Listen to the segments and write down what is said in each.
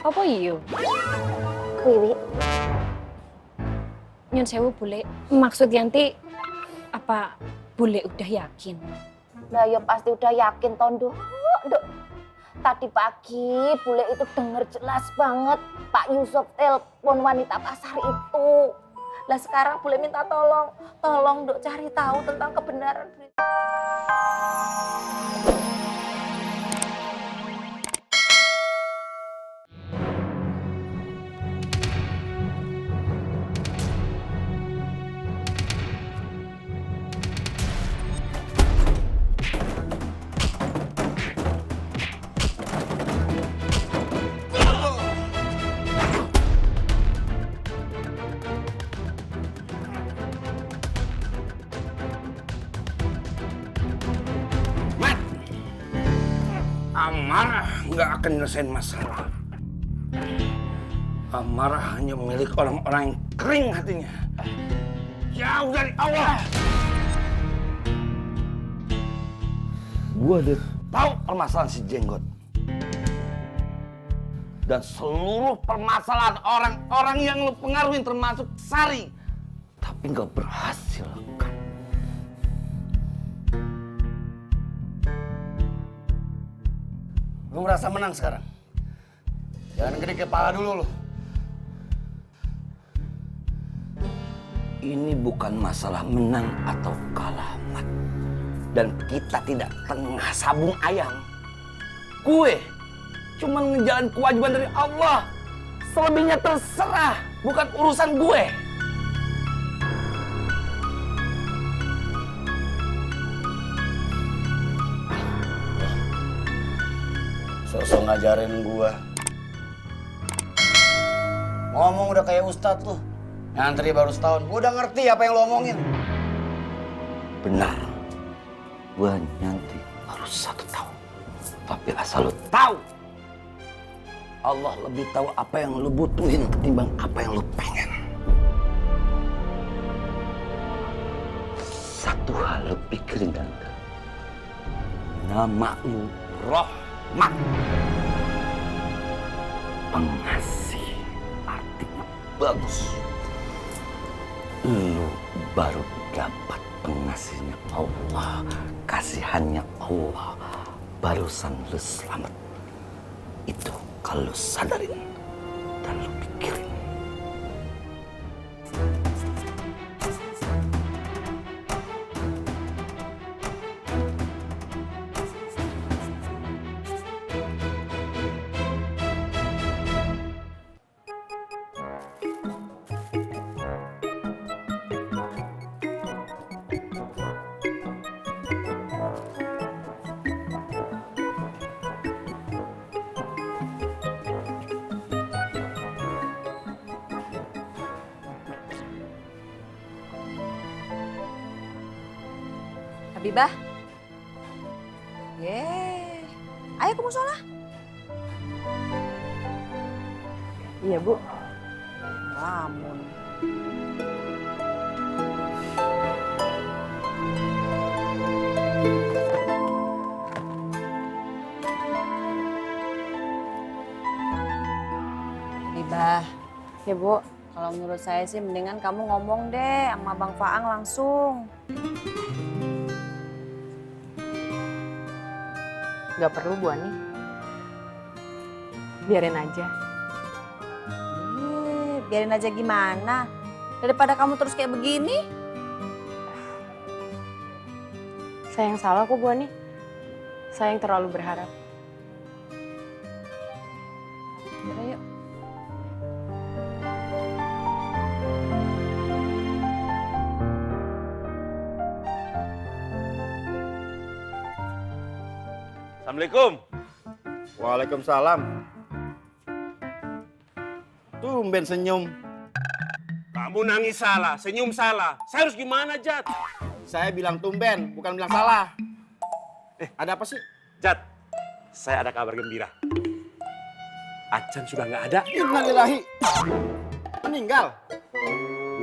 Apa iyo? Wiwi, Nyun sewu bule. Maksud Yanti, apa bule udah yakin? lah ya pasti udah yakin Tondo. Nduk. Tadi pagi bule itu denger jelas banget Pak Yusuf telepon wanita pasar itu. Lah sekarang bule minta tolong Nduk cari tahu tentang kebenaran berita. Amarah nggak akan nyelesain masalah. Amarah hanya milik orang-orang yang kering hatinya. Jauh dari Allah. Gua udah tahu permasalahan si Jenggot. Dan seluruh permasalahan orang-orang yang lu pengaruhin termasuk Sari. Tapi nggak berhasil kan. Lu merasa menang sekarang? Jangan gede kepala dulu lu. Ini bukan masalah menang atau kalah, Mat. Dan kita tidak tengah sabung ayam. Gue cuma ngejalan kewajiban dari Allah. Selebihnya terserah, bukan urusan gue. Sosok ngajarin gua. Ngomong udah kayak ustadz lu. Ngantri baru setahun. Gua udah ngerti apa yang lu omongin. Benar. Gua nanti baru 1 tahun. Tapi asal lu tahu. Allah lebih tahu apa yang lu butuhin ketimbang apa yang lu pengen. Satu hal lu pikirin, Tante. Nama lu Rahmat. Pengasih artinya bagus. Lu baru dapat pengasihnya Allah, kasihannya Allah. Barusan lu selamat. Itu kalau lu sadarin dan lu pikirin. Habibah. Yeay. Ayo ke musola. Iya, Bu. Lamun. Habibah. Ya, Bu. Kalau menurut saya sih mendingan kamu ngomong deh sama Bang Faang langsung. Gak perlu, Bu Ani. Biarin aja. Biarin aja gimana? Daripada kamu terus kayak begini. Saya yang salah kok, Bu Ani. Saya yang terlalu berharap. Yaudah yuk. Assalamualaikum. Waalaikumsalam. Tumben senyum. Kamu nangis salah, senyum salah. Saya harus gimana, Jat? Saya bilang tumben, bukan bilang salah. Ada apa sih? Jat, saya ada kabar gembira. Acan sudah nggak ada. Innalillahi. Meninggal.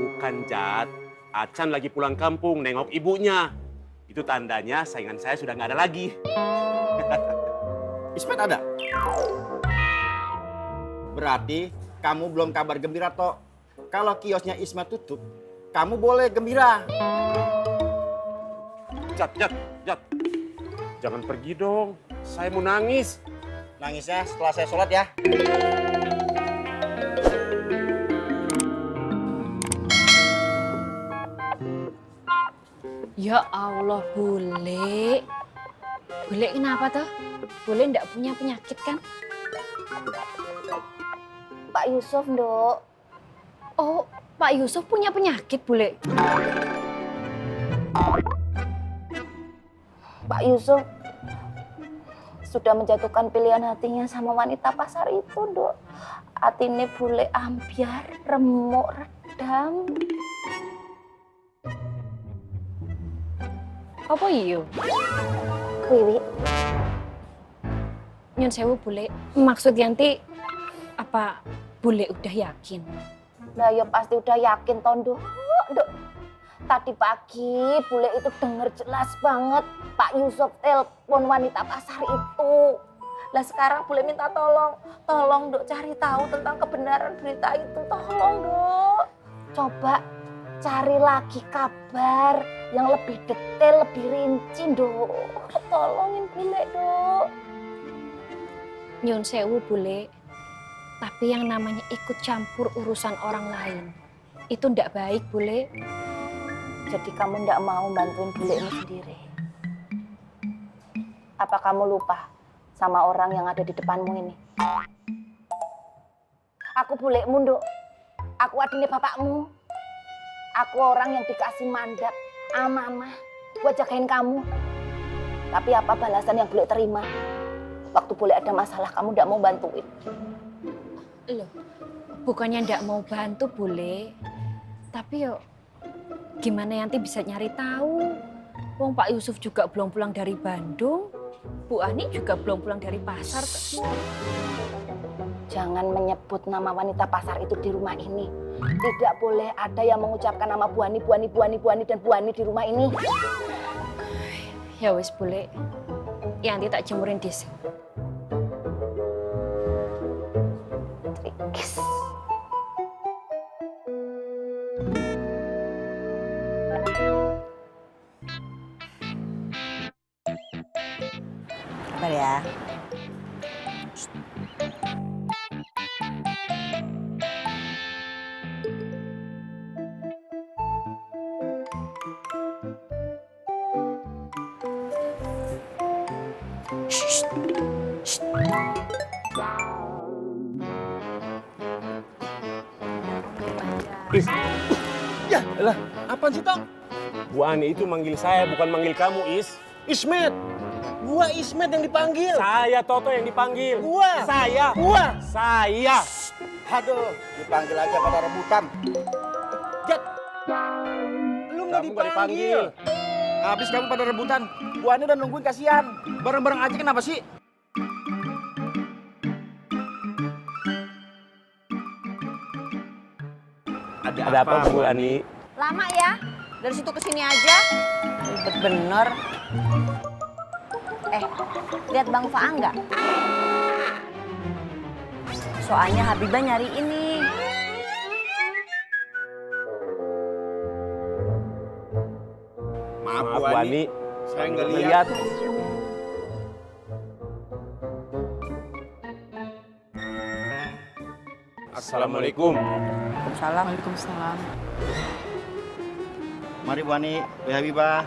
Bukan, Jat. Acan lagi pulang kampung, nengok ibunya. Itu tandanya saingan saya sudah nggak ada lagi. Ismet ada? Berarti kamu belum kabar gembira, Tok. Kalau kiosnya Isma tutup, kamu boleh gembira. Jat. Jangan pergi dong. Saya mau nangis. Nangisnya setelah saya sholat ya. Ya Allah, Bule. Bule kenapa tuh? Bule ndak punya penyakit kan? Pak Yusuf, Nduk. Oh, Pak Yusuf punya penyakit, Bule. Pak Yusuf sudah menjatuhkan pilihan hatinya sama wanita pasar itu, Nduk. Atine bule ambyar, remuk, redam. Apa iyo? Wiwi, Nyun sewu, Bule. Maksud Yanti, apa Bule udah yakin? nah ya pasti udah yakin toh, Nduk. Nduk. Tadi pagi bule itu denger jelas banget Pak Yusuf telepon wanita pasar itu. Lah sekarang bule minta tolong Nduk cari tahu tentang kebenaran berita itu, tolong Nduk. Coba cari lagi kabar yang lebih detail, lebih rinci, Nduk. Tolongin bule, Nduk. Nyun sewu, Bule. Tapi yang namanya ikut campur urusan orang lain, itu ndak baik, Bule. Jadi kamu ndak mau bantuin bulemu sendiri? Apa kamu lupa sama orang yang ada di depanmu ini? Aku bulemu, Nduk. Aku adine bapakmu. Aku orang yang dikasih mandat, amanah buat jagain kamu. Tapi apa balasan yang bule terima? Waktu bule ada masalah, kamu ndak mau bantuin. Loh, bukannya ndak mau bantu, Bule. Tapi yo, gimana Yanti bisa nyari tahu? Wong Pak Yusuf juga belum pulang dari Bandung. Bu Ani juga belum pulang dari pasar. Jangan menyebut nama wanita pasar itu di rumah ini. Tidak boleh ada yang mengucapkan nama Bu Ani dan Bu Ani di rumah ini. Ya wis, Bule. Yanti tak jemurin di sini. Trikis. Sabar ya. Is, Ya, lah, apaan sih, Tok? Bu Ani itu manggil saya, bukan manggil kamu, Is. Ismet. Gua Ismet yang dipanggil. Saya Toto yang dipanggil. Gua. Saya. Gua. Saya. Aduh, dipanggil aja pada rebutan. Jat. Lu nggak Kamu nggak dipanggil. Habis kamu pada rebutan. Gua ini udah nungguin, kasihan. Bareng-bareng aja, kenapa sih? Ada apa, Bu Ani? Lama ya? Dari situ ke sini aja? Ribet bener. Lihat Bang Faang nggak? Soalnya Habibah nyari ini. Maaf, Maaf, Bu Ani. Saya nggak Kami lihat. Assalamualaikum. Waalaikumsalam. Mari Bu Ani, Bu Habibah.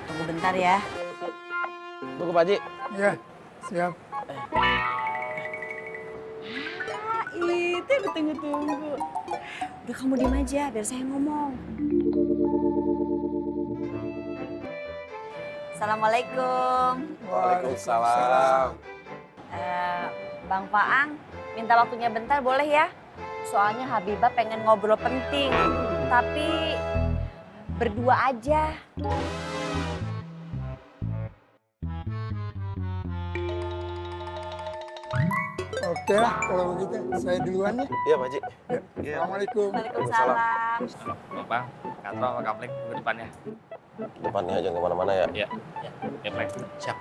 Tunggu bentar ya. Tunggu Pak Haji. Iya, siap. Itu yang ditunggu-tunggu. Udah kamu diem aja, biar saya ngomong. Assalamualaikum. Waalaikumsalam. Bang Faang, minta waktunya bentar boleh ya? Soalnya Habibah pengen ngobrol penting, tapi berdua aja. Oke lah, kalau begitu saya duluan ya. Iya, Pak Haji. Assalamualaikum. Waalaikumsalam. Bapak, kantor sama kapling ke depannya. Depannya jangan kemana-mana ya. Iya, ya, Pak. Siap.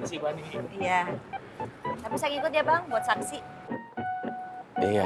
Masih Bu Ani. Iya. Tapi saya ikut ya Bang buat saksi. Iya.